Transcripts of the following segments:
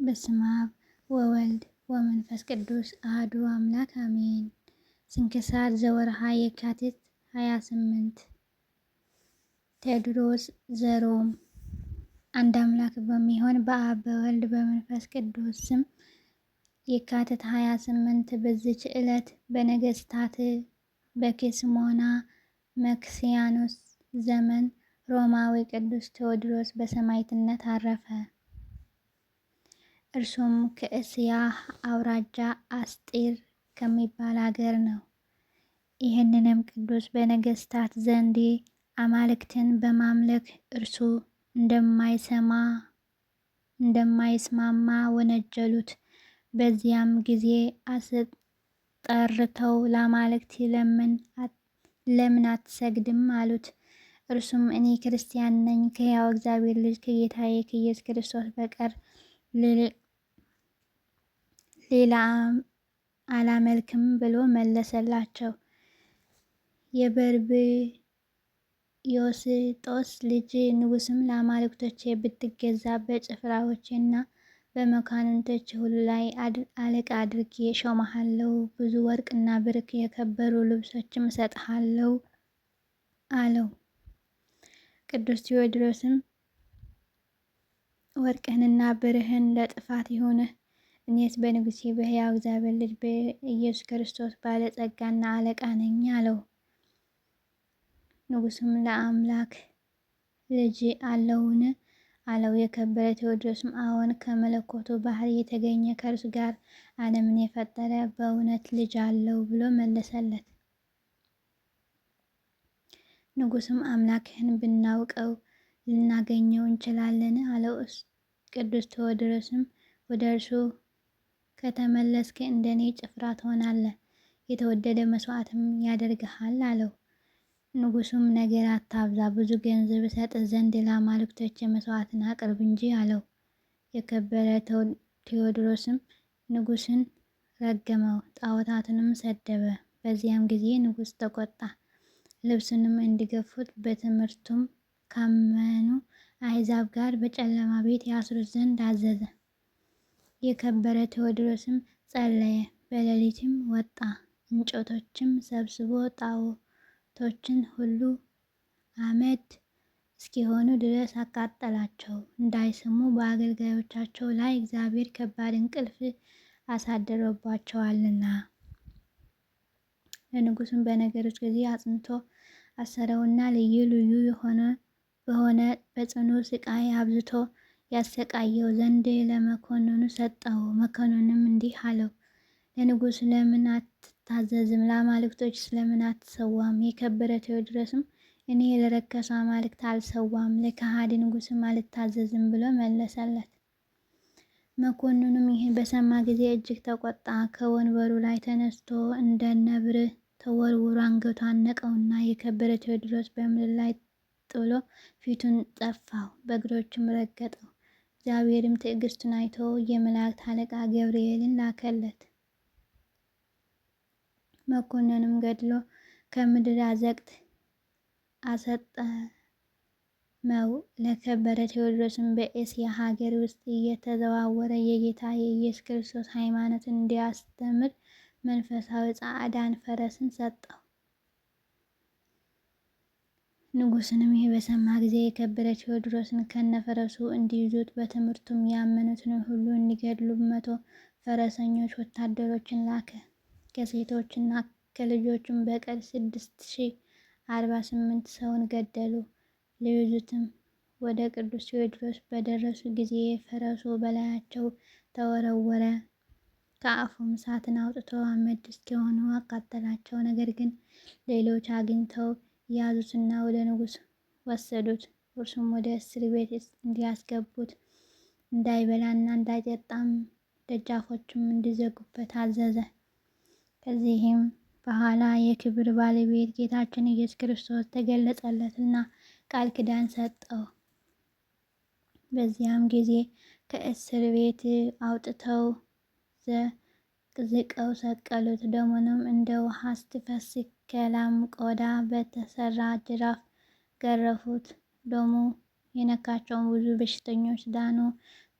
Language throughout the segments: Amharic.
በስመ አብ ወወልድ ወመንፈስ ቅዱስ አሐዱ አምላክ አሜን። ስንክሳር ዘወርሃ የካቲት 28 ቴዎድሮስ ዘሮም። አንድ አምላክ በሚሆን በአብ በወልድ በመንፈስ ቅዱስ ስም የካቲት 28 በዚች ዕለት በነገስታት በኬስሞና መክስያኖስ ዘመን ሮማዊ ቅዱስ ቴዎድሮስ በሰማዕትነት አረፈ። እርሱም ከእስያ አውራጃ አስጢር ከሚባል አገር ነው። ይህንንም ቅዱስ በነገስታት ዘንድ አማልክትን በማምለክ እርሱ እንደማይስማማ ወነጀሉት። በዚያም ጊዜ አስጠርተው ለአማልክት ለምን አትሰግድም አሉት። እርሱም እኔ ክርስቲያን ነኝ፣ ከሕያው እግዚአብሔር ልጅ ከጌታዬ ከኢየሱስ ክርስቶስ በቀር ሌላ አላመልክም ብሎ መለሰላቸው። የበርብዮስጦስ ልጅ ንጉስም ለአማልክቶቼ ብትገዛ በጭፍራዎቼና በመኳንንቶች ሁሉ ላይ አለቃ አድርጌ እሾምሃለሁ፣ ብዙ ወርቅና ብር የከበሩ ልብሶችም እሰጥሃለሁ አለው። ቅዱስ ቴዎድሮስም ወርቅህንና ብርህን ለጥፋት ይሁንህ፣ እኔስ በንጉሴ በሕያው እግዚአብሔር ልጅ በኢየሱስ ክርስቶስ ባለጸጋና አለቃ ነኝ አለው። ንጉሱም ለአምላክ ልጅ አለውን? አለው። የከበረ ቴዎድሮስም አዎን፣ ከመለኮቱ ባህሪ የተገኘ ከእርሱ ጋር ዓለምን የፈጠረ በእውነት ልጅ አለው ብሎ መለሰለት። ንጉሱም አምላክህን ብናውቀው ልናገኘው እንችላለን አለው። ቅዱስ ቴዎድሮስም ወደ እርሱ ከተመለስክ እንደኔ ጭፍራ ትሆናለህ፣ የተወደደ መስዋዕትም ያደርግሃል አለው። ንጉሱም ነገር አታብዛ፣ ብዙ ገንዘብ እሰጥህ ዘንድ ለአማልክቶቼ መስዋዕትን አቅርብ እንጂ አለው። የከበረ ቴዎድሮስም ንጉስን ረገመው፣ ጣዖታትንም ሰደበ። በዚያም ጊዜ ንጉስ ተቆጣ፣ ልብሱንም እንዲገፉት በትምህርቱም ካመኑ አሕዛብ ጋር በጨለማ ቤት ያስሩት ዘንድ አዘዘ። የከበረ ቴዎድሮስም ጸለየ፣ በሌሊትም ወጣ፣ እንጨቶችም ሰብስቦ ጣዖቶችን ሁሉ አመድ እስኪሆኑ ድረስ አቃጠላቸው። እንዳይሰሙ በአገልጋዮቻቸው ላይ እግዚአብሔር ከባድ እንቅልፍ አሳድሮባቸዋልና። ለንጉሱም በነገሮች ጊዜ አጽንቶ አሰረውና ልዩ ልዩ የሆነ በሆነ በጽኑ ስቃይ አብዝቶ ያሰቃየው ዘንድ ለመኮንኑ ሰጠው። መኮንኑም እንዲህ አለው፣ ለንጉሥ ለምን አትታዘዝም? ለአማልክቶች ስለምን አትሰዋም? የከበረ ቴዎድሮስም እኔ ለረከሱ አማልክት አልሰዋም፣ ለከሃዲ ንጉሥም አልታዘዝም ብሎ መለሰለት። መኮንኑም ይህን በሰማ ጊዜ እጅግ ተቆጣ። ከወንበሩ ላይ ተነስቶ እንደ ነብር ተወርውሮ አንገቷን ነቀውና የከበረ ቴዎድሮስ በምድር ላይ ጥሎ ፊቱን ጠፋው፣ በእግሮቹም ረገጠው። እግዚአብሔርም ትዕግስቱን አይቶ የመላእክት አለቃ ገብርኤልን ላከለት። መኮንኑም ገድሎ ከምድር አዘቅት አሰጠመው። ለከበረ ቴዎድሮስም በኤስያ ሀገር ውስጥ እየተዘዋወረ የጌታ የኢየሱስ ክርስቶስ ሃይማኖት እንዲያስተምር መንፈሳዊ ጻዕዳን ፈረስን ሰጠው። ንጉስንም ይህ በሰማ ጊዜ የከበረ ቴዎድሮስን ከነፈረሱ እንዲይዙት በትምህርቱም ያመኑትን ሁሉ እንዲገድሉ 100 ፈረሰኞች ወታደሮችን ላከ። ከሴቶችና ከልጆቹም በቀር 6048 ሰውን ገደሉ። ሊይዙትም ወደ ቅዱስ ቴዎድሮስ በደረሱ ጊዜ ፈረሱ በላያቸው ተወረወረ። ከአፉም እሳትን አውጥቶ አመድ እስኪሆኑ አቃጠላቸው። ነገር ግን ሌሎች አግኝተው ያዙትና ወደ ንጉስ ወሰዱት። እርሱም ወደ እስር ቤት እንዲያስገቡት እንዳይበላና እንዳይጠጣም ደጃፎችም እንዲዘጉበት አዘዘ። ከዚህም በኋላ የክብር ባለቤት ጌታችን ኢየሱስ ክርስቶስ ተገለጸለትና ቃል ኪዳን ሰጠው። በዚያም ጊዜ ከእስር ቤት አውጥተው ዘቅዝቀው ሰቀሉት። ደሙንም እንደ ውሃ ስትፈስ ከላም ቆዳ በተሰራ ጅራፍ ገረፉት። ደሙ የነካቸውን ብዙ በሽተኞች ዳኑ።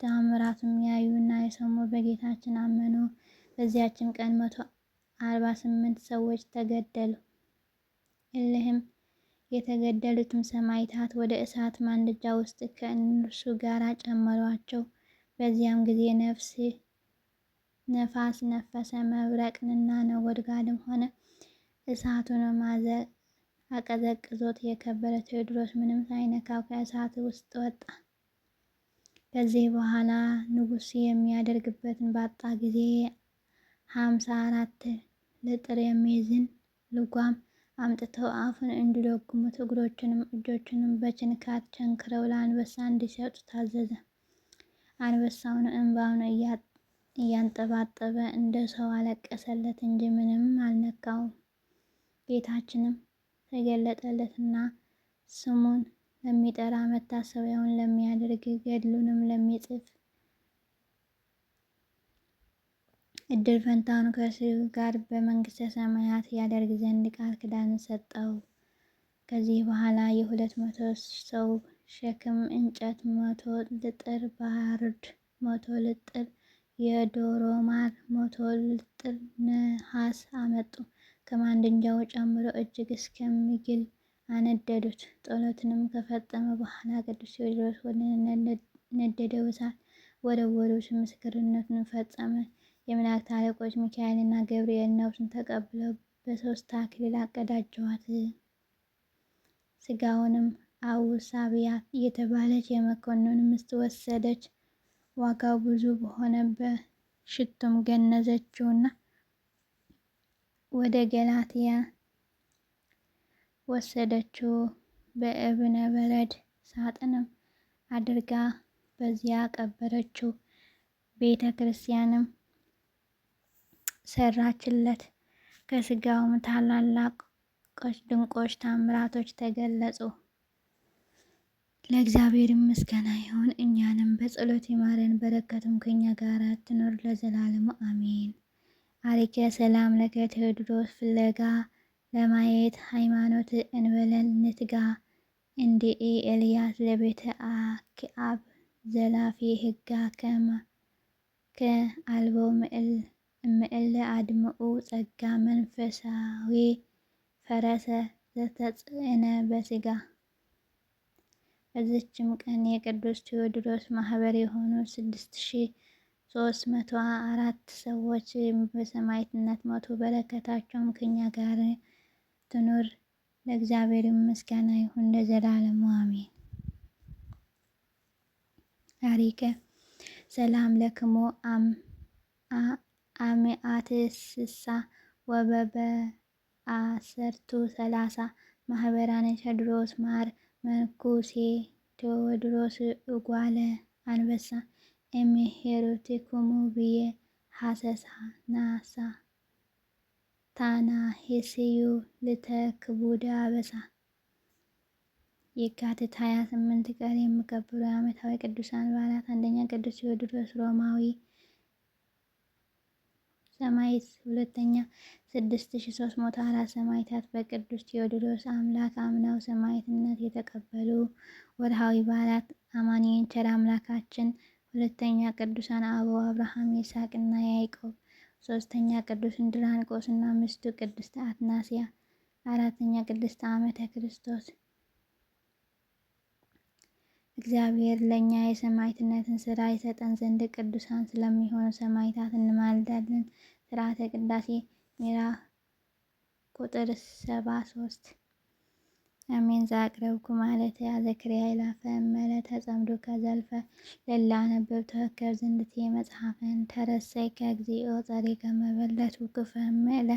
ተአምራቱም ያዩና የሰሙ በጌታችን አመኑ። በዚያችም ቀን 148 ሰዎች ተገደሉ። እልህም የተገደሉትም ሰማዕታት ወደ እሳት ማንደጃ ውስጥ ከእነርሱ ጋር ጨመሯቸው። በዚያም ጊዜ ነፍስ ነፋስ ነፈሰ፣ መብረቅንና ነጎድጓድም ሆነ። እሳቱንም አቀዘቅዞት የከበረ ቴዎድሮስ ምንም ሳይነካው ከእሳት ውስጥ ወጣ። ከዚህ በኋላ ንጉሥ የሚያደርግበትን ባጣ ጊዜ 54 ልጥር የሚይዝን ልጓም አምጥተው አፉን እንዲለጉሙት እግሮቹንም እጆቹንም በችንካር ቸንክረው ለአንበሳ እንዲሰጡ ታዘዘ። አንበሳውን እንባውን እያንጠባጠበ እንደ ሰው አለቀሰለት እንጂ ምንም አልነካውም። ጌታችንም ተገለጠለትና ስሙን ለሚጠራ መታሰቢያውን ለሚያደርግ ገድሉንም ለሚጽፍ እድል ፈንታውን ከእርሱ ጋር በመንግስተ ሰማያት ያደርግ ዘንድ ቃል ኪዳን ሰጠው። ከዚህ በኋላ የ200 ሰው ሸክም እንጨት 100 ልጥር ባርድ 100 ልጥር የዶሮ ማር 100 ልጥር ነሐስ አመጡ። ከማንደጃው ጨምሮ እጅግ እስከሚግል አነደዱት። ጸሎትንም ከፈጸመ በኋላ ቅዱስ ቴዎድሮስ ወደ ነደደው እሳት ወረወሩት። ምስክርነቱን ፈጸመ። የመላእክት አለቆች ሚካኤልና ገብርኤል ነፍሱን ተቀብለው በሶስት አክሊል አቀዳጀዋት። ስጋውንም አውሳብያ የተባለች የመኮንን ሚስት ወሰደች። ዋጋው ብዙ በሆነ በሽቱም ገነዘችውና ወደ ገላትያ ወሰደችው። በእብነ በረድ ሳጥንም አድርጋ በዚያ ቀበረችው። ቤተ ክርስቲያንም ሰራችለት። ከስጋውም ታላላቅ ድንቆች ታምራቶች ተገለጹ። ለእግዚአብሔር ምስጋና ይሁን፣ እኛንም በጸሎት ይማረን፣ በረከቱም ከኛ ጋር ትኖር ለዘላለሙ አሜን። አሪከ ሰላም ለከ ቴዎድሮስ ፍለጋ ለማየት ሃይማኖት እንበለን ንትጋ እንዲኤ ኤልያስ ለቤተ አክዓብ ዘላፊ ህጋ ከመ ከአልቦ እምእለ አድምኡ ጸጋ መንፈሳዊ ፈረሰ ዘተጽእነ በስጋ። በዚችም ቀን የቅዱስ ቴዎድሮስ ማህበር የሆኑ 6304 ሰዎች በሰማዕትነት ሞቱ። በረከታቸውም ከኛ ጋር ትኑር። ለእግዚአብሔር ምስጋና ይሁን ለዘላለሙ አሜን። ታሪከ ሰላም ለክሞ አምአት ስሳ ወበበአሰርቱ ሰላሳ ማህበራነ ቴዎድሮስ ማር መንኩሴ ቴዎድሮስ እጓለ አንበሳ እምሄሩቲኩሙ ብዬ ሐሰሳ ናሳ ታናሄስዩ ልተክቡደ አበሳ። የካቲት 28 ቀን የሚከበሩ የዓመታዊ ቅዱሳን በዓላት፣ አንደኛ ቅዱስ ቴዎድሮስ ሮማዊ ሰማዕት፣ ሁለተኛ 6304 ሰማዕታት በቅዱስ ቴዎድሮስ አምላክ አምነው ሰማዕትነት የተቀበሉ። ወርሃዊ በዓላት አማኑኤል ቸር አምላካችን፣ ሁለተኛ ቅዱሳን አበው አብርሃም፣ ይስሐቅና ያዕቆብ፣ ሶስተኛ ቅዱስ እንድራንቆስና ሚስቱ ቅድስት አትናስያ፣ አራተኛ ቅድስት ዓመተ ክርስቶስ። እግዚአብሔር ለእኛ የሰማዕትነትን ስራ ይሰጠን ዘንድ ቅዱሳን ስለሚሆኑ ሰማዕታት እንማልዳለን። ስርዓተ ቅዳሴ ምዕራፍ ቁጥር 73። አሜን። ዘአቅረብኩ ማለት አዘክርያ ይላፈ እመለ ተጸምዱ ከዘልፈ ለላ አነበብ ተወከብ ዝንድቴ መጽሐፍን ተረሰይ ከእግዚኦ ጸሪቀ መበለት ውክፈ እምእለ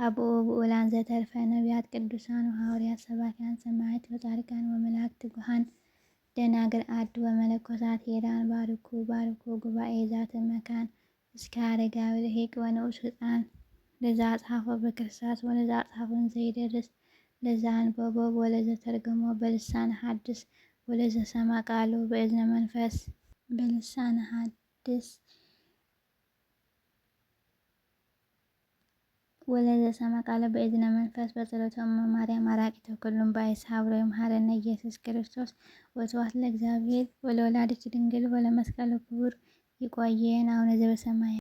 አብኡ ብኡላን ዘተርፈ ነቢያት ቅዱሳን ወሐዋርያት ሰባክያን ሰማዕት ወጻድቃን ወመላእክት ትጉሃን ደናግል አድ ወመነኮሳት ሄራን ባርኩ ባርኩ ጉባኤ ዛተ መካን እስከ አረጋዊ ልሂቅ ወንዑስ ሕፃን ለዛ አጽሐፎ በክርሳስ ወለዛ አጽሐፎን ዘይደርስ ለዛ አንበቦ ወለዘ ተርገሞ በልሳነ ሐድስ ወለዘ ሰማ ቃሉ በእዝነ መንፈስ በልሳነ ሐድስ። ወለዘሰማ ቃለ በእዝነ መንፈስ በጸሎተ ማርያም አራቂተ ኩሉም ባይስ ሀብሮ ይምሐረነ ኢየሱስ ክርስቶስ። ወስብሐት ለእግዚአብሔር ወለወላዲቱ ድንግል ወለመስቀሉ ክቡር። ይቆየን። አቡነ ዘበሰማያት።